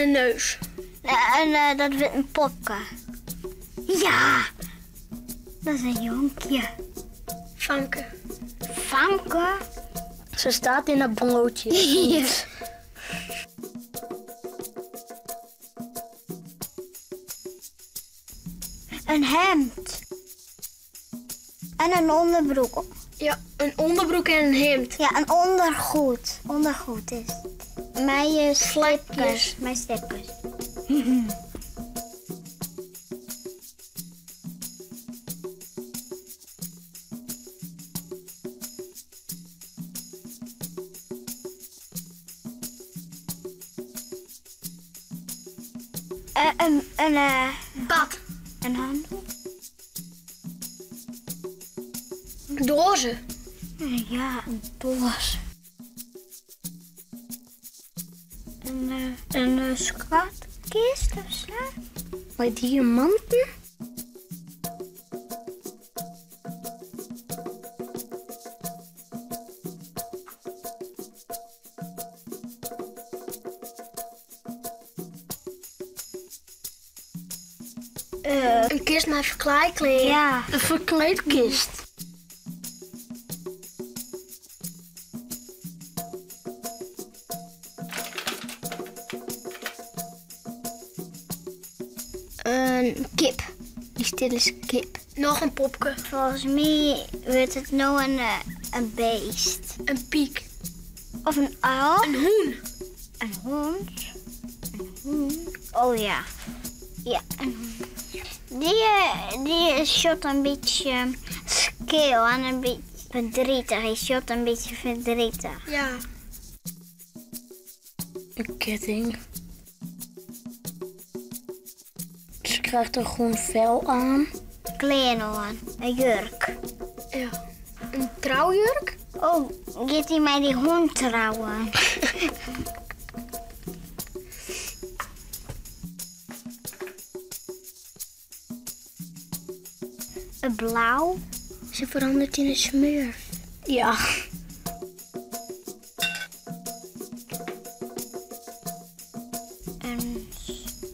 En een neus. En eh, dat wurdt in popke. Ja, dat is in jonkje. Famke. Famke? Ze staat in het broodje. Een hemd. En een onderbroek. Ja, een onderbroek en een hemd. Ja, een ondergoed. Ondergoed is het. Mijn eh, slipkes. Mijn slipkes. Eh, een, een, eh, Bad. een handdoek. Dozen. Ja, een doos. Een, eh, een eh, schatkist of zo? Met diamanten? Eh, Een kist met verkleedkleren. ja. Een verkleedkist. Een kip. Die stil is kip. Nog een popke. Volgens mij wordt het nou een, eh, een beest. Een piek. Of een uil. Een hoen. Een hond. Een hond. Oh ja. Ja, een hond. Die, eh, die shot een beetje skeel en een beetje verdrietig. Hij shot een beetje verdrietig. Ja. Een ketting. Ze krijgt een groen vel aan. Kleren aan. Een jurk. Ja. Een trouwjurk. Oh, gaat hij mij die hond trouwen? Een blauw. Ze verandert in een smurf. Ja. Een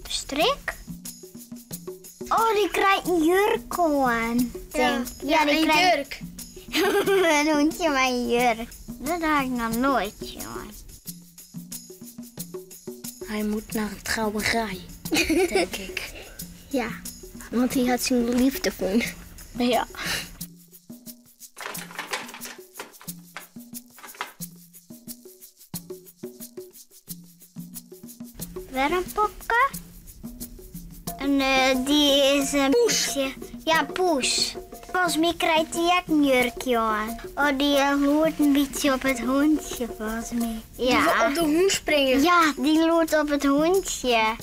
strik. Oh, die krijgt een jurk aan. Denk. ik. Ja, die een krijgt jurk. een hondje met een jurk. Dat had ik nog nooit, jongen. Hij moet naar een trouwerij, denk ik. Ja, want hij had zijn liefde vonden. Ja. Weer een popke. En eh, die is een Poes. beetje... Ja, poes. Volgens mij krijgt die ook een jurkje aan. Oh, die eh, loert een beetje op het hondje, volgens mij. Die wil Ja. op de hoen springen. Ja, die loert op het hondje.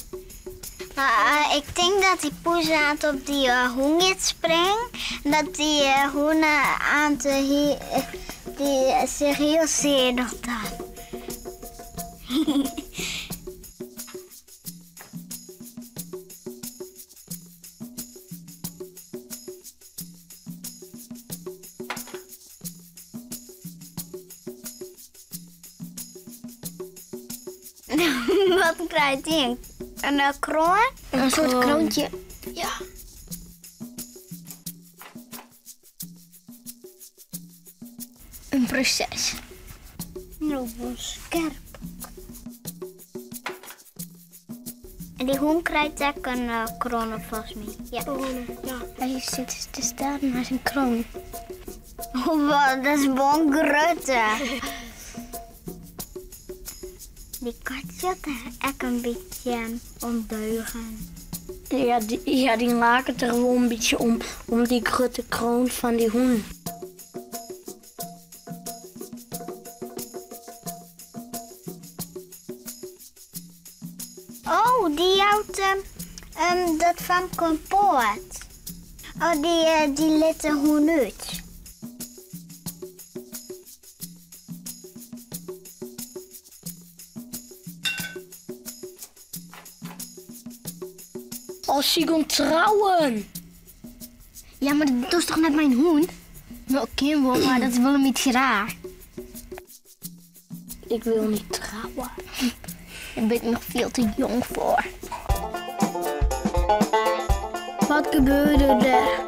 Maar, eh, ik denk dat die poes aan het op die eh, hoen gaat springen. En dat die eh, hoen eh, aan het, eh, he- eh, die eh, zich heel zeer nog dan. Wat krijgt die? Een eh, kroon? Een soort kroontje. Ja. Een prinses. Nou, scherp. En die hoen krijgt ook een eh, kroon op, volgens mij. Ja. Ja. Hij zit te staan naar zijn kroon. Oh, wat, dat is bon grote. Die kat zit echt een beetje ondeugend. Ja, die, ja, die laken er gewoon een beetje om, om die grote kroon van die hoen. Oh, die houdt ehm, ehm, dat van kompoort. Oh, die, eh, die let de hoen uit. Als ze kon trouwen. Ja, maar dat is toch net mijn hoen? Wel kind wel, maar dat is wel een beetje raar. Ik wil niet trouwen. Dêr bin ik noch fiel te jong foar. Wat gebeurde der?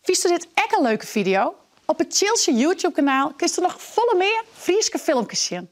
Fynsto dit ek in leuke fideo? Op it Tsjiltsje YouTube-kanaal kinsto noch folle mear Fryske filmkes sjen.